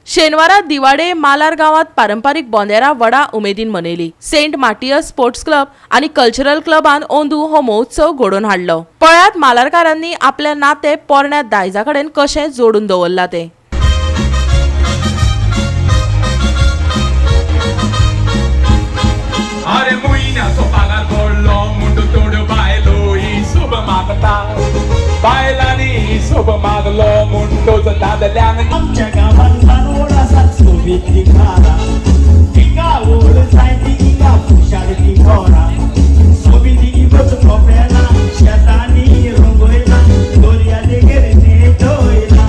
शेनवारा दिवाडे मालार गांवात पारंपारीक बोंदेरा वडा उमेदीन मनयली. सेंट माटियस स्पोर्ट्स क्लब आनी कल्चरल क्लबान अंदू हो महोत्सव घडोवन हाडलो. पळयात मालारकारांनी आपले नाते पोरण्या दायजा कडेन कशें जोडून दवरलां तें. अरे म्हयन्याचो पगार पडलो म्हूण थोड्यो बायलो हिशोब मागता, बायलांनी हिशोब मागलो म्हूण तोच दादल्यांक. आमच्या गांवान बानवड आसात सोबीत ती घरां, तिका ओड जाय ती हिंगा फुशार ती घरां, सोबीत इगोच खोपेला शेतांनी रंगयला, दर्या देगेर नेटयला.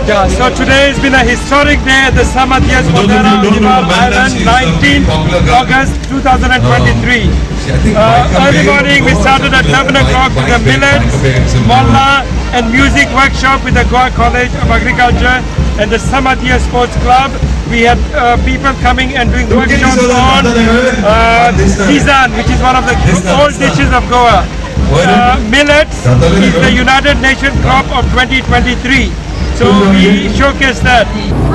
Yeah, so today has been a historic day at the San Matias For those of Modera you who don't know, Divar Amanda, Island, she's a 19th popular girl. August 2023. She, I think, biker Early babe morning, we or started at something 11 like o'clock with the bike babe, millets, biker babe, something. Molla and music workshop with the Goa College of Agriculture and the San Matias Sports Club. We had people coming and doing Don't get workshops this on other this time. Tizan, which is one of the This time, old this time. dishes of Goa. Why don't- Millets Tata is the Lele. United Nations crop of 2023. So we showcase that.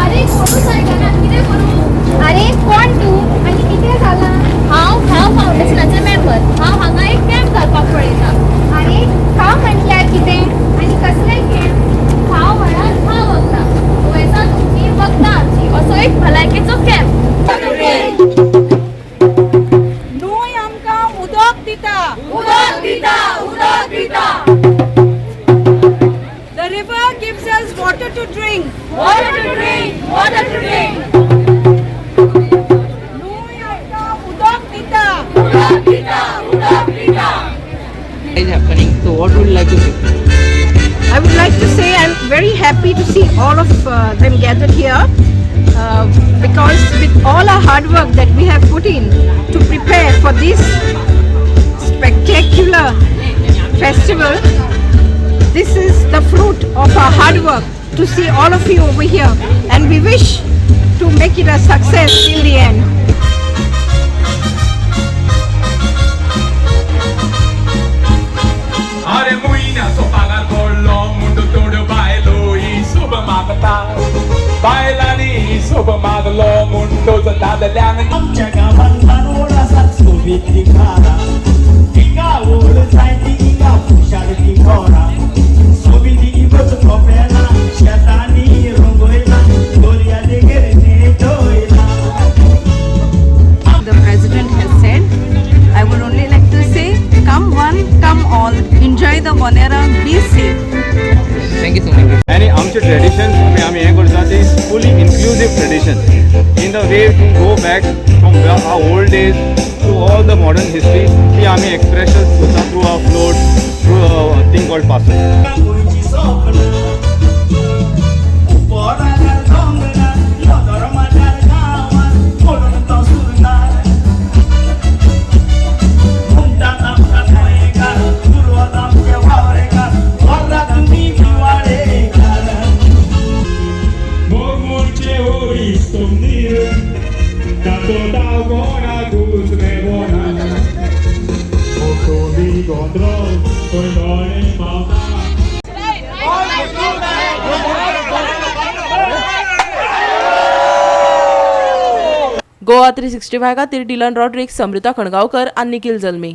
अरे कोणूच आयकना, कितें करूं? अरे कोण तूं आनी कितें जालां? हांव खाव फावंडेशनाचें मेंबर. हांव हांगा एक कॅम्प घालपाक पळयतां. अरे खाव म्हटल्यार कितें आनी कसलें कॅम्प? खाव म्हळ्यार खाव वखदां, दुयेंसां तुमचीं वखदां आमचीं, असो एक भलायकेचो कॅम्प. न्हंय आमकां उदक दिता. उदक दिता, उदक दिता. The river gives us water to drink. Water to drink, water to drink. न्हंय आमकां उदक दिता. उदक दिता, उदक दिता. Is happening. So what would you like to say? I would like to say I'm very happy to see all of them gathered here because with all our hard work that we have put in to prepare for this spectacular festival, this is the fruit of our hard work to see all of you over here, and we wish to make it a success till the end. अरे म्हयन्याचो पगार पडलो म्हूण थोड्यो बायलो हिशोब मागता, बायलांनी हिशोब मागलो म्हूण तोच दादल्यांक. आमच्या गांवान बानवड आसात सोबीत ती घरां, तिका ओड जाय ती हिंगा फुशार ती घरां, सोबीत इगोच खोपेला शेतांनी रंगयला, दर्या देगेर नेटयला. The president has said. I would only like to say, come one, come all, enjoy the Monera, be safe. Thank you so much. आनी आमचे ट्रेडिशन आमी हें करता ते fully inclusive tradition in the way to go back from our old days to all the modern history ती आमी expressions करता through our float, through thing called Paso. गोंयची सपनां उपरागार दोंगरार नदर माजार गांवार म्हणून तो सुरतार, म्हणटात आमकां गोंयकार, सुरवात आमचे वावरेकार, वरात तुमी दिवाळेकार. गोवा 365 खातीर डिलन रॉड्रिक्स, समृता खणगांवकर आनी निखिल जल्मी.